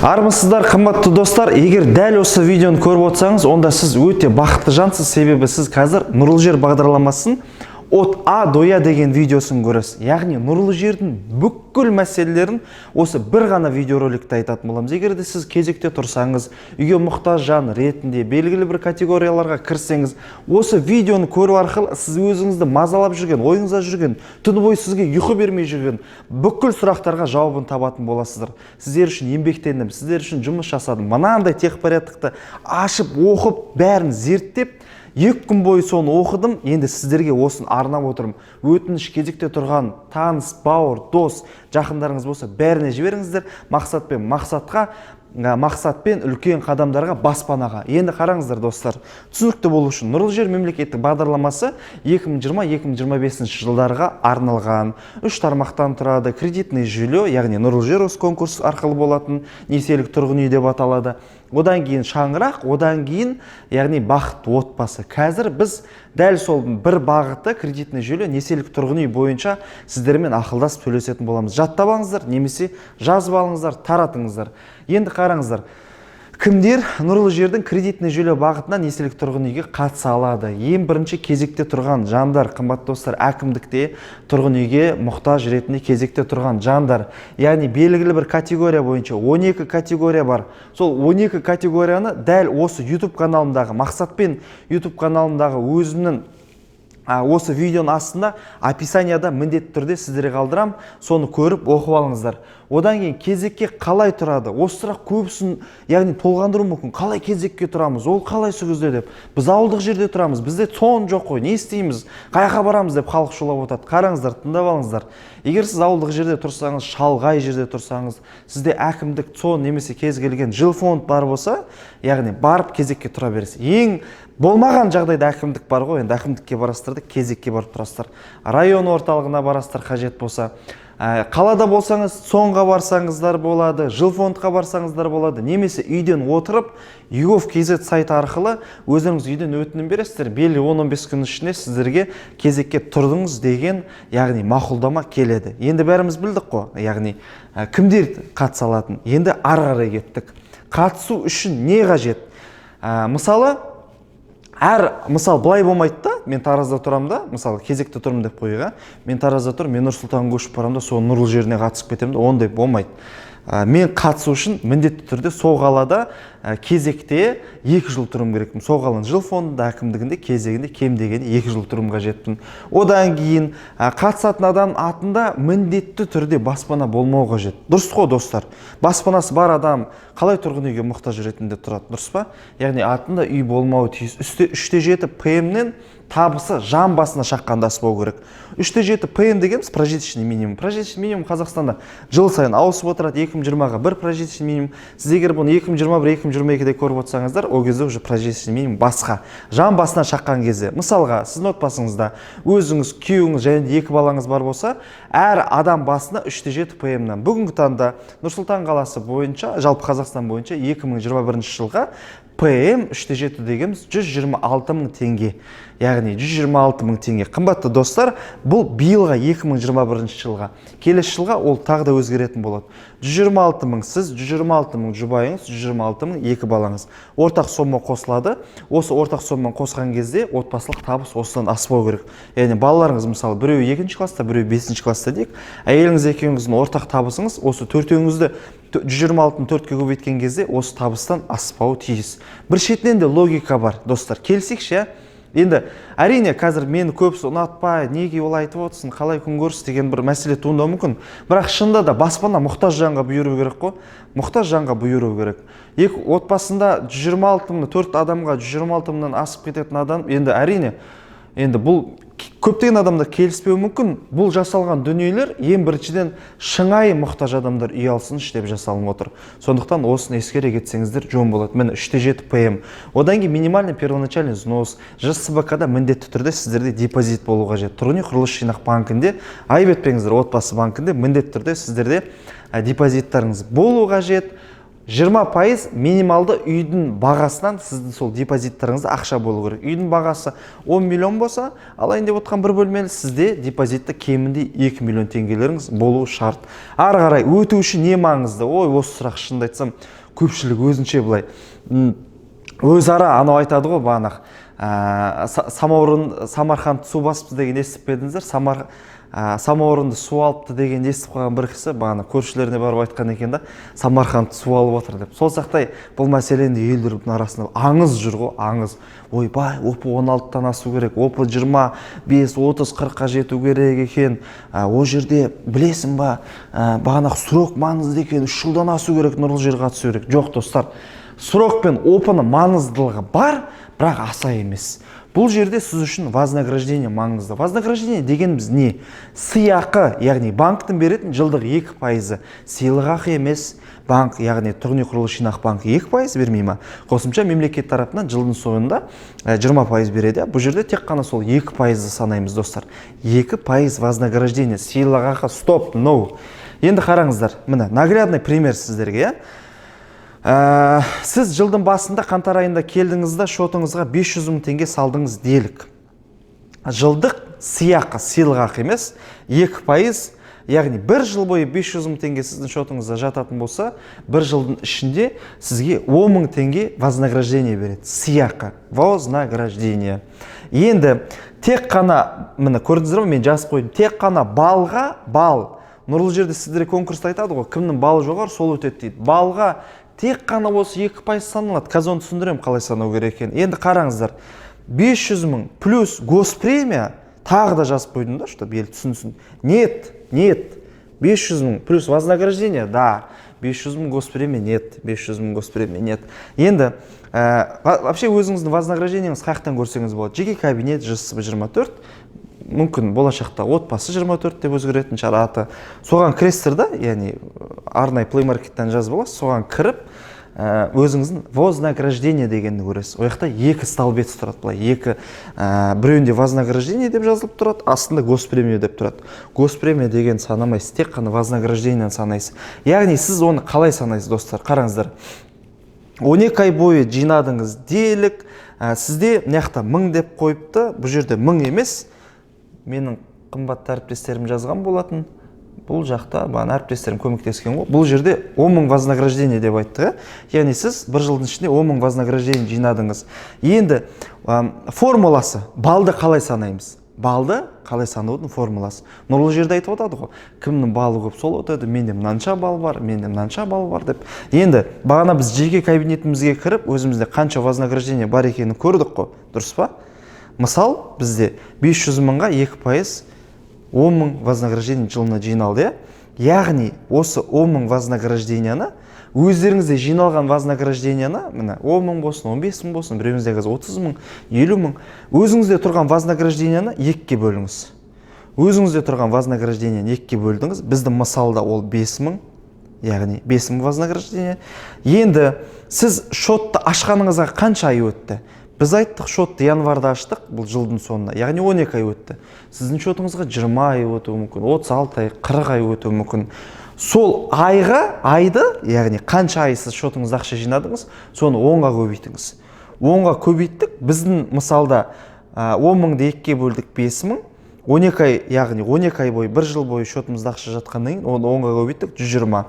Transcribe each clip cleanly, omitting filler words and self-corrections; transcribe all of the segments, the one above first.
Армысыздар, қымбатты достар! Егер дәл осы видеоны көріп отырсаңыз, онда сіз өте бақытты жансыз, себебі сіз қазір «Нұрлы жер» бағдарламасын от А до Я деген видеосын көресіз. Яғни нұрлы жердің бүкіл мәселелерін осы бір ғана видеороликте айтатын боламыз. Егер де сіз кезекте тұрсаңыз, үйге мұқтаж жан ретінде белгілі бір категорияларға кірсеңіз, осы видеоны көру арқылы сіз өзіңізді мазалап жүрген, ойыңызда жүрген, түні бойы сізге ұйқы бермей жүрген бүкіл сұрақтарға жауабын табатын боласыздар. Сіздер үшін еңбектендім, сіздер үшін жұмыс жасадым. Мынандай техпорядокты ашып, оқып, бәрін зерттеп, 2 күн бойы соны оқыдым. Енді сіздерге осыны арнап отырмын. Өтініш, кезекте тұрған таныс, бауыр, дос, жақындарыңыз болса, бәріне жіберіңіздер. Мақсатпен мақсатқа, мақсатпен үлкен қадамдарға, баспанаға. Енді қараңыздар, достар, түсінікті болу үшін, «Нұрлы жер» мемлекеттік бағдарламасы 2020-2025 жылдарға арналған, үш тармақтан тұрады. Кредитное жилье, яғни «Нұрлы жер» осы конкурс арқылы болатын несиелік тұрғын үй деп аталады. Одан кейін шаңырақ, одан кейін, яғни, бақытты отбасы. Қазір біз дәл сол бір бағыты, кредитное жилье, несиелік тұрғын үй бойынша сіздермен ақылдасып, сөйлесетін боламыз. Жаттап алыңыздар немесе жазып алыңыздар, таратыңыздар. Енді қараңыздар, кімдер «Нұрлы жердің» кредитное жилье бағытына, несиелік тұрғын үйге қатыса алады? Ең бірінші кезекте тұрған жандар, қымбатты достар, әкімдікте тұрғын үйге мұқтаж ретінде кезекте тұрған жандар, яғни белгілі бір категория бойынша, 12 категория бар. Сол 12 категорияны дәл осы YouTube каналымдағы, Мақсатпен YouTube каналымдағы өзімнің осы видеоның астында, описанияда міндетті түрде сіздерге қалдырамын. Соны көріп, оқып алыңыздар. Одан кейін кезекке қалай тұрады? Осы сұрақ көбісін, яғни, толғандыруы мүмкін. Қалай кезекке тұрамыз, ол қалай сол кезде деп, біз ауылдық жерде тұрамыз, бізде ЦОН жоқ қой, не істейміз, қай жаққа барамыз деп халық шулап отырады. Қараңыздар, тыңдап алыңыздар. Егер сіз ауылдық жерде тұрсаңыз, шалғай жерде тұрсаңыз, сізде әкімдік, ЦОН немесе кез келген жилфонд бар болса, яғни барып кезекке тұра бересіз. Ең болмаған жағдайда әкімдік бар ғой, енді әкімдікке барасыздар да, кезекке барып тұрасыздар. Район орталығына барасыздар қажет болса. Қалада болсаңыз, ЦОНға барсаңыздар болады, жилфондқа барсаңыздар болады немесе үйден отырып egov kz сайты арқылы өздеріңіз үйден өтінім бересіздер. Белгілі 10-15 күн ішінде сіздерге кезекке тұрдыңыз деген, яғни, мақұлдама келеді. Енді бәріміз білдік қой, яғни кімдер қатыса алатын. Енді ары қарай кеттік. Қатысу үшін не қажет? Мысалы, әр, мысал, былай болмайды да: мен Таразда тұрамын да, мысалы, кезекте тұрмын деп қояйық, а мен Таразда тұрмын, мен Нұр Сұлтанға көшіп барамын да, сол нұрлы жеріне қатысып кетемін да. Ондай болмайды. Мен қатысу үшін міндетті түрде сол қалада кезекте 2 жыл тұруым керекпін. Сол қаланың жилфондында, әкімдігінде кезегінде кем дегенде 2 жыл тұруым қажетпін. Одан кейін қатысатын адам атында міндетті түрде баспана болмау қажет. Дұрыс қой, достар? Баспанасы бар адам қалай тұрғын үйге мұқтаж ретінде тұрады, дұрыс па? Яғни атында үй болмауы тиіс. Үсте 3,7 ПМ-нен табысы жан басына шаққанда аспау керек. 3,7 ПМ дегеніміз прожиточный минимум. Прожиточный минимум Қазақстанда жыл сайын ауысып отырады. 2020-ға бір прожиточный минимум. Сіз егер бұны 2021, 2022-де көріп отырсаңыздар, ол кезде уже прожиточный минимум басқа. Жан басына шаққан кезде, мысалға, сіздің отбасыңызда өзіңіз, күйеуіңіз және де екі балаңыз бар болса, әр адам басына 3,7 ПМ-нан. Бүгінгі таңда Нұр Сұлтан қаласы бойынша, жалпы Қазақстан бойынша 2021 жылға ПМ 3,7 дегеніміз 126 мың теңге, яғни 126 мың теңге. Қымбатты достар, бұл биылға, 2021 жылға. Келесі жылға ол тағы да өзгеретін болады. 126 мың сіз, 126 мың жұбайыңыз, 126 мың екі балаңыз, ортақ сомма қосылады. Осы ортақ сомманы қосқан кезде отбасылық табыс осыдан аспау керек. Яғни балаларыңыз, мысалы, біреуі екінші класста, біреуі бесінші класста дейік, әйеліңіз екеуіңіздің ортақ табысыңыз осы төртеуіңізді 126-ны төртке көбейткен кезде осы табыстан аспауы тиіс. Бір шетінен де логика бар, достар, келісейікші, иә? Енді, әрине, қазір мені көбісі ұнатпай, неге олай айтып отырсың, қалай күнкөріс деген бір мәселе туындауы мүмкін. Бірақ шынында да баспана мұқтаж жанға бұйыру керек қой, мұқтаж жанға бұйыру керек. Екі отбасында 126 мың, төрт адамға 126 мыңнан асып кететін адам, енді, әрине, енді бұл көптеген адамдар келіспеуі мүмкін. Бұл жасалған дүниелер ең біріншіден шынайы мұқтаж адамдар үй алсыншы деп жасалынып отыр. Сондықтан осыны ескере кетсеңіздер, жөн болады. Міне, 3,7 ПМ. Одан кейін минимальный первоначальный взнос. ЖСБК да міндетті түрде сіздерде депозит болу қажет. Тұрғын үй құрылыс жинақ банкінде, айып етпеңіздер, Отбасы банкінде міндетті түрде сіздерде депозиттарыңыз болу қажет. 20% минималды үйдің бағасынан сіздің сол депозиттарыңызда ақша болу керек. Үйдің бағасы 10 миллион болса, алайын деп отқан бір бөлмелі, сізде депозитті кемінде 2 миллион теңгелеріңіз болуы шарт. Ары қарай өту үшін не маңызды? Ой, осы сұрақ, шынымды айтсам, көпшілік өзінше былай өзара анау айтады ғой, бағанағы самаурын, Самарқанд су басыпты деген естіп пе едіңіздер? Самаурынды су алыпты деген естіп қалған бір кісі бағана көршілеріне барып айтқан екен да, Самарқандты су алып отыр деп. Сол сақтай бұл мәселені елдердің арасында аңыз жүр ғой, аңыз. Ойбай, ОП 16-тан асу керек, ОП 25, 30, 40-қа жету керек екен. Ол жерде білесің ба, бағанағы срок маңызды екен, 3 жылдан асу керек, нұрлы жерге қатысу керек. Жоқ, достар, срок пен ОП-ның маңыздылығы бар, бірақ аса емес. Бұл жерде сіз үшін вознаграждение маңызды. Вознаграждение дегеніміз не? Сыйақы, яғни банктің беретін жылдық 2%. Сыйлықақы емес, банк, яғни тұрғын үй құрылыс жинақ банкі 2% бермей ма? Қосымша мемлекет тарапынан жылдың соңында 20% береді. Бұл жерде тек қана сол 2%-ды санаймыз, достар. 2% вознаграждение, сыйлықақы, стоп, no. Енді қараңыздар, міне наглядный пример сіздерге, иә? Сіз жылдың басында қаңтар айында келдіңіз да, шотыңызға 500 мың теңге салдыңыз делік. Жылдық сыйақы, сыйлықақы емес, 2%, яғни бір жыл бойы 500 мың теңге сіздің шотыңызда жататын болса, бір жылдың ішінде сізге 10 мың теңге вознаграждение береді. Сыйақы, вознаграждение. Енді тек қана, міне көрдіңіздер ме, мен жазып қойдым, тек қана балға, бал. Нұрлы жерде сіздерге конкурста айтады ғой, кімнің балы жоғары, сол өтеді дейді. Балға тек қана осы 2% саналады. Қазір оны түсіндіремін, қалай санау керек екенін. Енді қараңыздар, 500 мың плюс госпремия, тағы да жазып қойдым да, чтобы ел түсінсін. Нет, нет, 500 мың плюс вознаграждение, да, 500 мың госпремия, нет, 500 мың госпремия, нет. Енді вообще өзіңіздің вознаграждениеңіз қай жақтан көрсеңіз болады? Жеке кабинет ЖСБ 24, мүмкін болашақта отбасы 24 деп өзгеретін шығар аты. Соған кіресіздер да, яғни арнайы Play Markеттен жазып аласыз, соған кіріп, өзіңіздің вознаграждение дегенді көресіз. Ол жақта екі столбец тұрады былай, екі, біреуінде вознаграждение деп жазылып тұрады, астында госпремия деп тұрады. Госпремия деген санамайсыз, тек қана вознаграждениені санайсыз. Яғни сіз оны қалай санайсыз, достар? Қараңыздар, 12 ай бойы жинадыңыз делік, сізде мына жақта мың деп қойыпты, бұл жерде мың емес, менің қымбатты әріптестерім жазған болатын. Бұл жақта бағана әріптестерім көмектескен ғой. Бұл жерде 10 мың вознаграждение деп айтты, иә? Яғни сіз бір жылдың ішінде 10 мың вознаграждение жинадыңыз. Енді формуласы, балды қалай санаймыз? Балды қалай санаудың формуласы. Нұрлы жерде айтып отырады ғой, кімнің балы көп, сол өтеді, менде мынанша балл бар, менде мынанша балл бар деп. Енді бағана біз жеке кабинетімізге кіріп, өзімізде қанша вознаграждение бар екенін көрдік қой, дұрыс па? Мысал, бізде 500 мыңға 2% 10 мың вознаграждение жылына жиналды, иә? Яғни осы 10 мың вознагражденияны, өздеріңізде жиналған вознагражденияны, міне 10 мың болсын, 15 мың болсын, біреуіңізде қазір 30 мың, 50 мың, өзіңізде тұрған вознагражденияны екіге бөліңіз. Өзіңізде тұрған вознаграждениені екіге бөлдіңіз. Біздің мысалда ол 5 мың, яғни 5 мың вознаграждение. Енді сіз шотты ашқаныңызға қанша ай өтті? Біз айттық, шотты январда аштық, бұл жылдың соңында, яғни 12 ай өтті. Сіздің шотыңызға 20 ай өтуі мүмкін, 36 ай, 40 ай өтуі мүмкін. Сол айға, айды, яғни қанша ай сіз шотыңызда ақша жинадыңыз, соны 10-ға көбейтіңіз. 10-ға көбейттік, біздің мысалда 10 мыңды екіге бөлдік, 5 мың. 12 ай, яғни 12 ай бойы, бір жыл бойы шотымызда ақша жатқаннан кейін оны 10-ға көбейттік, 120.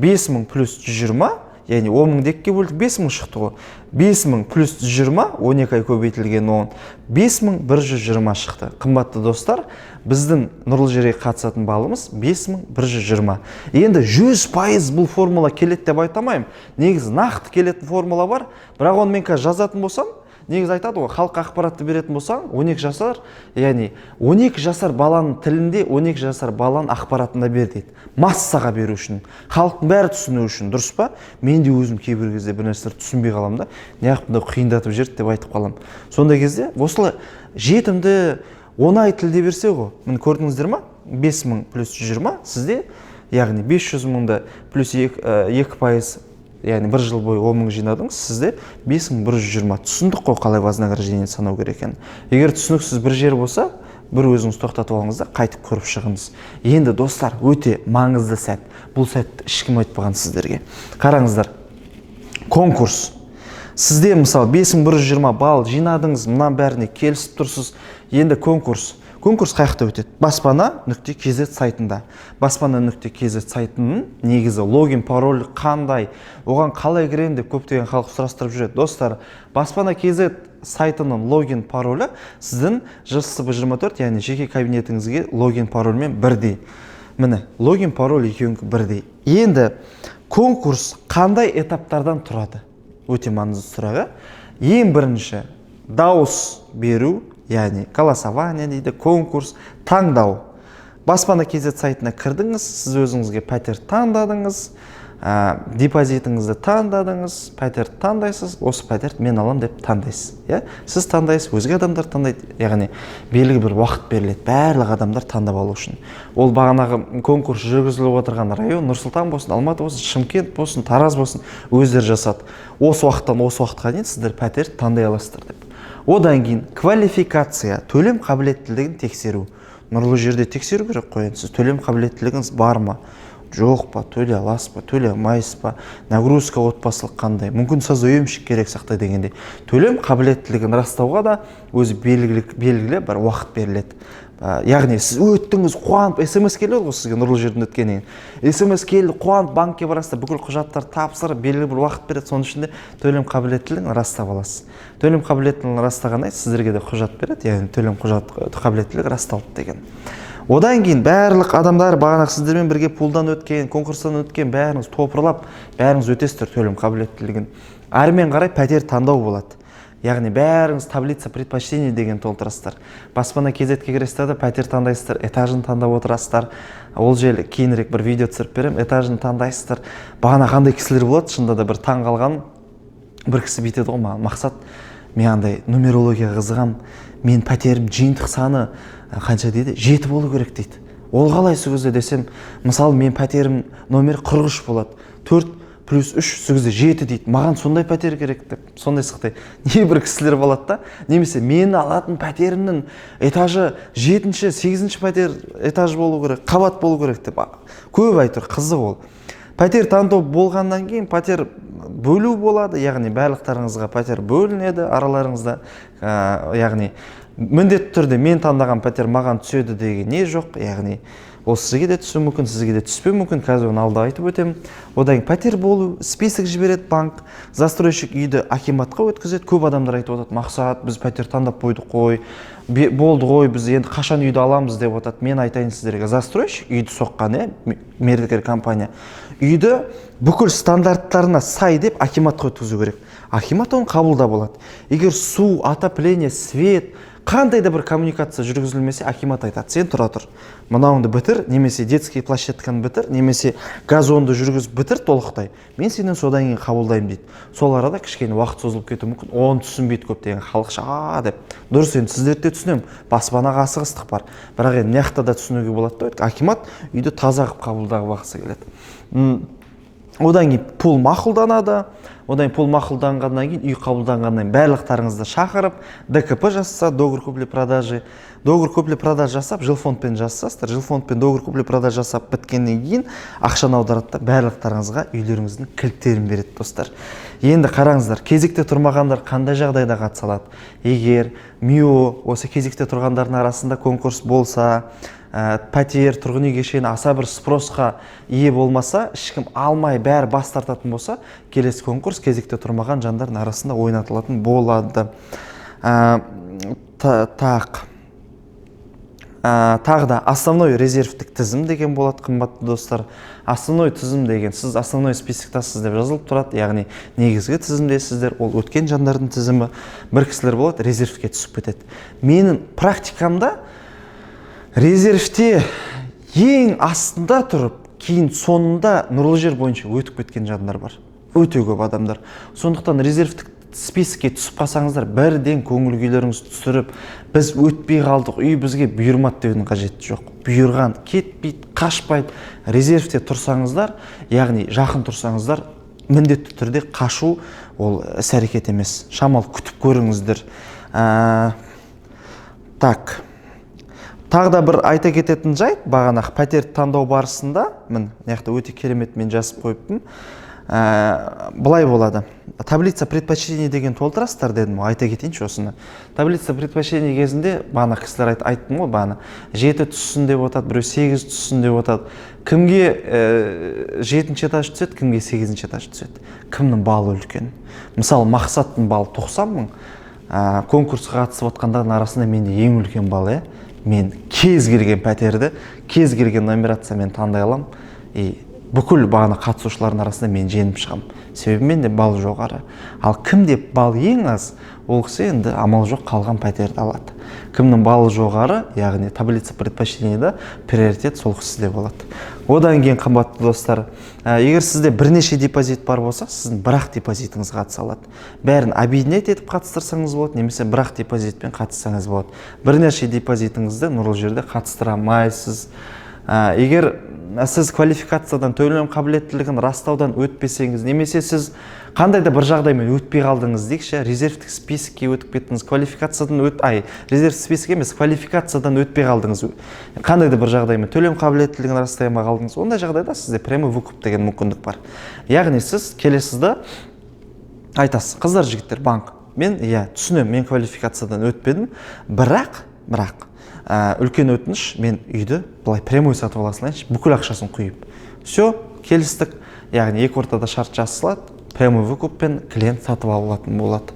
5 мың плюс 120, яғни 10 мыңды екіге бөлдік, 5 мың шықты ғой. 5 мың плюс 120, 12 ай көбейтілген 10, 5120 шықты. Қымбатты достар, біздің нұрлы жерге қатысатын балымыз 5120. Енді 100% бұл формула келеді деп айта алмаймын. Негізі нақты келетін формула бар, бірақ оны мен қазір жазатын болсам, негізі айтады ғой, халыққа ақпаратты беретін болсаң, 12 жасар, яғни 12 жасар баланың тілінде, 12 жасар баланың ақпаратында бер дейді. Массаға беру үшін, халықтың бәрі түсіну үшін, дұрыс па? Мен де өзім кейбір кезде бір нәрселерді түсінбей қаламын да, неғып мынау қиындатып жіберді деп айтып қаламын. Сондай кезде осылай жетімді, оңай тілде берсе ғой. Міне көрдіңіздер ма? 5 мың плюс 120 сізде, яғни 500 мыңды плюс 2%, яғни бір жыл бойы 10 мың жинадыңыз, сізде 5120. Түсіндік қой қалай вознаграждение санау керек екенін. Егер түсініксіз бір жер болса, бір өзіңіз тоқтатып алыңыз да, қайтып көріп шығыңыз. Енді, достар, өте маңызды сәт. Бұл сәтті ешкім айтпаған сіздерге. Қараңыздар. Конкурс. Сізде, мысалы, 5120 балл жинадыңыз, мынаның бәріне келісіп тұрсыз. Енді конкурс. Конкурс қай жақта өтеді? Баспана.kz сайтында. Баспана.kz сайтының негізі логин, пароль қандай, оған қалай кіремін деп көптеген халық сұрастырып жүреді. Достар, Баспана kz сайтының логин, паролі сіздің ЖСБ 24, яғни жеке кабинетіңізге логин, парольмен бірдей. Міне, логин, пароль екеуінікі бірдей. Енді конкурс қандай этаптардан тұрады? Өте маңызды сұрақ, иә? Ең бірінші дауыс беру, яғни голосование дейді, конкурс, таңдау. Баспана kz сайтына кірдіңіз, сіз өзіңізге пәтер таңдадыңыз, депозитіңізді таңдадыңыз, пәтерді таңдайсыз, осы пәтерді мен алам деп таңдайсыз, иә? Сіз таңдайсыз, өзге адамдар таңдайды, яғни белгілі бір уақыт беріледі барлық адамдар таңдап алу үшін. Ол бағанағы конкурс жүргізіліп отырған район, Нұр Сұлтан болсын, Алматы болсын, Шымкент болсын, Тараз болсын, өздері жасады. Осы уақыттан осы уақытқа дейін сіздер пәтер таңдай аласыздар деп. Одан кейін квалификация, төлем қабілеттілігін тексеру. Нұрлы жерде тексеру керек қой енді, сіз төлем қабілеттілігіңіз бар ма, жоқ па, төлей аласыз ба, төлей алмайсыз ба, нагрузка отбасылық қандай, мүмкін созаемщик керек сақтай дегендей. Төлем қабілеттілігін растауға да өзі белгілі бір уақыт беріледі. Яғни сіз өттіңіз, қуанып СМС келеді ғой сізге. Нұрлы жерден өткеннен кейін СМС келді, қуанып банкке барасыз да, бүкіл құжаттарды тапсырып, белгілі бір уақыт береді, соның ішінде төлем қабілеттілігін растап аласыз. Төлем қабілеттілігін растағаннан кейін сіздерге де құжат береді, яғни төлем құжат қабілеттілік расталды деген. Одан кейін барлық адамдар, бағанағы сіздермен бірге пулдан өткен, конкурстан өткен, бәріңіз топырлап, бәріңіз өтесіздер төлем қабілеттілігін. Әрмен қарай пәтер таңдау болады, яғни бәріңіз таблица предпочтений деген толтырасыздар. Баспана kz-ке кіресіздер да, пәтер таңдайсыздар, этажын таңдап отырасыздар. Ол жайлы кейінірек бір видео түсіріп беремін. Этажын таңдайсыздар. Бағана қандай кісілер болады, шынында да бір таң қалған, бір кісі бүйтеді ғой маған: «Мақсат, мен андай нумерологияға қызығамын, мен пәтерім жиынтық саны қанша дейді, 7 болу керек», – дейді. «Ол қалай сол кезде?» – десем, «Мысалы, мен пәтерім номер 43 болады, 4 плюс 3 сол кезде 7 дейді, маған сондай пәтер керек», – деп. Сондай сықтай небір кісілер болады да. Немесе «Мен алатын пәтерімнің этажы жетінші, сегізінші пәтер этаж болу керек, қабат болу керек» деп көп әйтеуір. Қызық ол. Пәтер таңдау болғаннан кейін пәтер бөлу болады, яғни барлықтарыңызға пәтер бөлінеді араларыңызда. Яғни міндетті түрде мен таңдаған пәтер маған түседі деген не жоқ, яғни ол сізге де түсуі мүмкін, сізге де түспеуі мүмкін, қазір оны алда айтып өтемін. Одан кейін пәтер болу, список жібереді банк, застройщик үйді акиматқа өткізеді. Көп адамдар айтып отырады: «Мақсат, біз пәтер таңдап қойдық қой, болды ғой, біз енді қашан үйді аламыз?» – деп отырады. Мен айтайын сіздерге, застройщик үйді соққан, иә, мердігер компания үйді бүкіл стандарттарына сай деп акиматқа өткізу керек. Акимат оны қабылдап алады. Егер су, отопление, свет, қандай да бір коммуникация жүргізілмесе, акимат айтады: «Сен тұра тұр, мынауыңды бітір, немесе детский площадканы бітір, немесе газонды жүргізіп бітір толықтай, мен сенен содан кейін қабылдаймын», – дейді. Сол арада кішкене уақыт созылып кетуі мүмкін. Оны түсінбейді көптеген халық ша деп. Дұрыс, енді сіздерді де түсінемін, баспанаға асығыстық бар, бірақ енді мына жақта да түсінуге болады да, акимат үйді таза қылып қабылдап алғысы келеді. Одан кейін пул мақұлданады. Одан кейін пул мақұлданғаннан кейін, үй қабылданғаннан кейін барлықтарыңызды шақырып, ДКП жасаса, договор купли продажи, договор купли продажа жасап, жилфондпен жасасыздар. Жилфондпен договор купли продажа жасап біткеннен кейін ақшаны аударады да, барлықтарыңызға үйлеріңіздің кілттерін береді. Достар, енді қараңыздар, кезекте тұрмағандар қандай жағдайда қатыса алады? Егер МИО осы кезекте тұрғандардың арасында конкурс болса, пәтер, тұрғын үй кешені аса бір спросқа ие болмаса, ешкім алмай, бәрі бас тартатын болса, келесі конкурс кезекте тұрмаған жандардың арасында ойнатылатын болады. Так, тағы да основной, резервтік тізім деген болады. Қымбатты достар, основной тізім деген сіз основной списоктасыз деп жазылып тұрады, яғни негізгі тізімдесіздер, ол өткен жандардың тізімі. Бір кісілер болады, резервке түсіп кетеді. Менің практикамда резервте ең астында тұрып, кейін соңында нұрлы жер бойынша өтіп кеткен жандар бар, өте көп адамдар. Сондықтан резервтік списокке түсіп қалсаңыздар, бірден көңіл күйлеріңізді түсіріп, біз өтпей қалдық, үй бізге бұйырмады деудің қажеті жоқ. Бұйырған кетпейді, қашпайды. Резервте тұрсаңыздар, яғни жақын тұрсаңыздар, міндетті түрде қашу ол іс әрекет емес, шамалы күтіп көріңіздер. Так, тағы да бір айта кететін жайт, бағанағы пәтер таңдау барысында, міне, мына жақта өте керемет мен жазып қойыппын. Былай болады: таблица предпочтений деген толтырасыздар дедім ғой, айта кетейінші осыны. Таблица предпочтений кезінде бағана кісілер айттым ғой, бағана жеті түссін деп отырады, біреу сегіз түссін деп отырады. Кімге жетінші этаж түседі, кімге сегізінші этаж түседі, кімнің балы үлкен? Мысалы, Мақсаттың балы 90 000. Конкурсқа қатысып жатқандардың арасында менде ең үлкен бал, иә. Мен кез келген пәтерді кез келген нумерациямен таңдай аламын и бүкіл бағана қатысушылардың арасында мен жеңіп шығамын, себебі менде бал жоғары. Ал кімде бал ең аз, ол кісі енді амал жоқ, қалған пәтерді алады. Кімнің балы жоғары, яғни таблица предпочтениеда приоритет сол кісіде болады. Одан кейін, қымбатты достар, егер сізде бірнеше депозит бар болса, сіздің бір ақ депозитіңіз қатыса алады. Бәрін объединять етіп қатыстырсаңыз болады немесе бір ақ депозитпен қатыссаңыз болады. Бірнеше депозитіңізді Нұрлы жерде қатыстыра алмайсыз. Егер сіз квалификациядан, төлем қабілеттілігін растаудан өтпесеңіз немесе сіз қандай да бір жағдаймен өтпей қалдыңыз дейікші, резервтік списокке өтіп кеттіңіз, квалификациядан өт ай резервтік список емес, квалификациядан өтпей қалдыңыз, қандай да бір жағдаймен төлем қабілеттілігін растай алмай қалдыңыз, ондай жағдайда сізде прямой выкуп деген мүмкіндік бар. Яғни сіз келесіз да айтасыз: «Қыздар, жігіттер, банк, мен, иә, түсінемін, мен квалификациядан өтпедім, бірақ үлкен өтініш, мен үйді былай прямой сатып ала салайыншы, бүкіл ақшасын құйып». Все, келістік, яғни екі ортада шарт жасалады, прямой выкуппен клиент сатып ала алатын болады.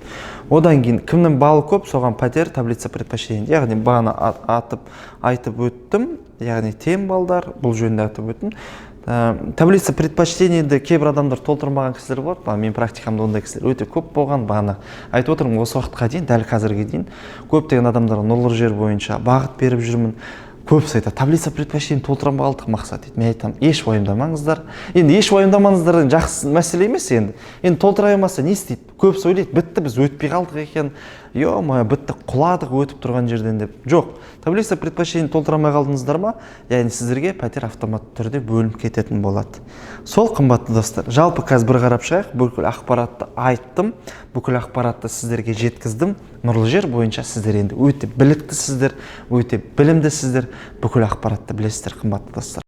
Одан кейін кімнің балы көп, соған пәтер таблица предпочтений, яғни бағана атып айтып өттім, яғни тең балдар, бұл жөнінде айтып өттім. Таблица предпочтениеді кейбір адамдар толтырмаған кісілер болады. Бағана менің практикамда ондай кісілер өте көп болған. Бағана айтып отырмын, осы уақытқа дейін, дәл қазірге дейін көптеген адамдарға Нұрлы жер бойынша бағыт беріп жүрмін. Көбісі айтады: «Таблица предпочтений толтыра алмай қалдық, Мақсат», — дейді. Мен айтамын: «Еш уайымдамаңыздар». Енді еш уайымдамаңыздар енді жақсы мәселе емес. Енді толтыра алмаса, не істейді? Көбісі ойлайды: «Бітті, біз өтпей қалдық екен, ё-моё, бітті, құладық өтіп тұрған жерден», — деп. Жоқ, таблица предпочтений толтыра алмай қалдыңыздар ма, яғни сіздерге пәтер автоматты түрде бөлініп кететін болады. Сол, қымбатты достар, жалпы қазір бір қарап шығайық. Бүкіл ақпаратты айттым, бүкіл ақпаратты сіздерге жеткіздім. Нұрлы жер бойынша сіздер енді өте біліктісіздер, өте білімдісіздер, бүкіл ақпаратты білесіздер, қымбатты достар.